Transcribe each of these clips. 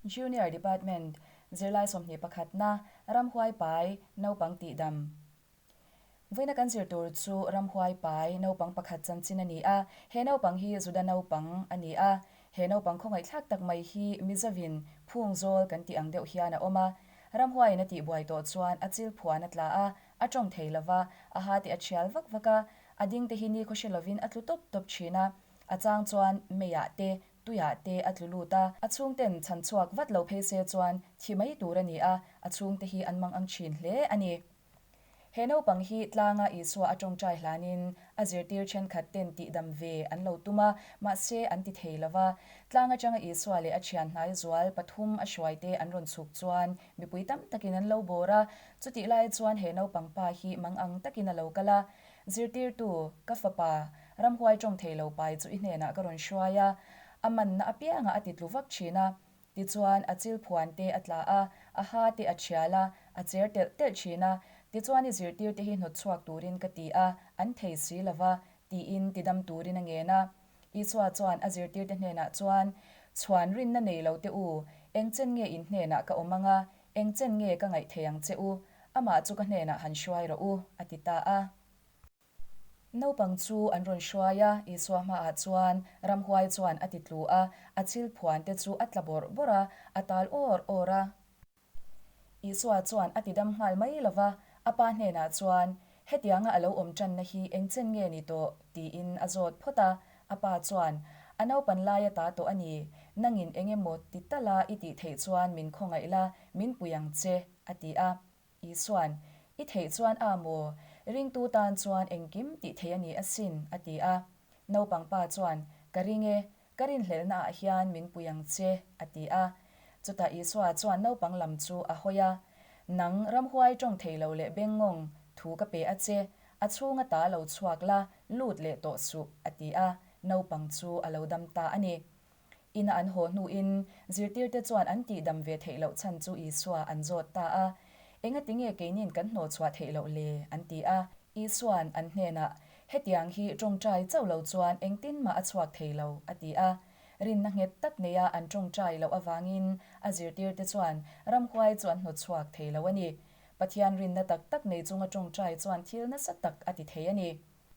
Junior Department, Zirlai 21 na, Ramhuai pai, naupang tihdam. Vawiina kan zir tur chu ramhuai pai naupang pakhat chanchin a ni a, he naupang hi Juda naupang a ni a. He naupang khawngaihthlak tak mai hi Mizovin phung zawl kan tih ang deuh hian a awm a. Ramhuaiin a tihbuai tawh chuan a chil phuan a tla a, a tawng thei lo va, a ha te a thial vak vak a, a ding te hi nikhaw hre lovin a tlu tawp tawp thin a. A chang chuan meiah te, tuiah te a tlu lut a, a chhungten chhan chhuak vat lo phei se chuan thi mai tur a ni a, a chhungte hi an mang ang thin hle a ni. He naupang hi tlanga Isua a tawngtai hlanin a zirtir thenkhat ten tihdam ve an lo tum a, mahse an ti thei lo va. Tlang atanga Isua leh a thian hnai zual pathum a hruaite an rawn chhuk chuan mipui tam takin an lo bawr a, chutih lai chuan he naupang pa hi mang ang takin a lo kal a. Zirtirtu, ka fapa, ramhuai tawng thei lo pai chu i hnenah ka rawn hruai a, a manna apiangah a ti tlu vak thin a. Tichuan, a chil phuan te a tla a, a ha te a thial a, a cher telh telh thin a. Tichuan i zirtirte hi hnawt chhuak turin ka ti a, an thei si lo va, tiin tidam turin a ngen a. Isua chuan a zirtirte hnenah chuan, Chhuan rinna nei lo te u, eng chen nge in hnenah ka awm ang a, eng chen nge ka ngaih thei ang che u? Amah chu ka hnenah han hruai rawh u, a ti ta a. Naupang chu an rawn hruai a, Isua hmaah chuan ramhuai chuan a ti tlu a, a chil phuan te chu a tla bawrh bawrh a, a tal awr awr a. Isua chuan a ti dam nghal mai lo va, a pa hnenah chuan, Hetianga a lo awm tanna hi eng chen nge ni tawh? tiin a zawt phawt a. A pa chuan, A naupan lai a ta tawh a ni, nangin eng emaw ti tala i tih theih chuan min khawngaih la, min pui ang che, a ti a. Isuan, I theih chuan a maw? Ringtu tan chuan engkim tih theih a ni asin, a ti a. Naupang pa chuan, Ka ring e, ka rinhlelhna ah hian min pui ang che, a ti a. Chutah Isua chuan naupang lam chu a hawi a, Nang ramhuai tawng thei lo leh bengngawng, thu ka pe a che, a chhunga ta lo chhuak la, lut leh tawh suh, a ti a. Naupang chu a lo dam ta a ni. Ina an haw hnuin zirtirte chuan an tihdam ve theih loh chhan chu Isua an zawt ta a. Engati nge keinin kan hnawhchhuah theih loh le? an ti a. Isua'n an hnenah, Hetiang hi tawngtai chauh lo chuan engtin mah a chhuak thei lo, a ti a. Rinna nghet tak neia an tawngtai loh avangin a zirtirte chuan ramhuai chu an hnawtchhuak thei lo a ni. Pathian rinna tak tak nei chunga tawngtai chuan thil nasa tak a ti thei a ni.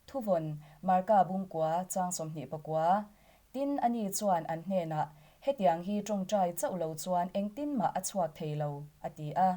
Thuvawn, Marka Bungkua, chang 29. Tin, ani chuan an hnenah, Hetiang hi tawngtai chauh lo chuan engtin mah a chhuak thei lo, a ti a.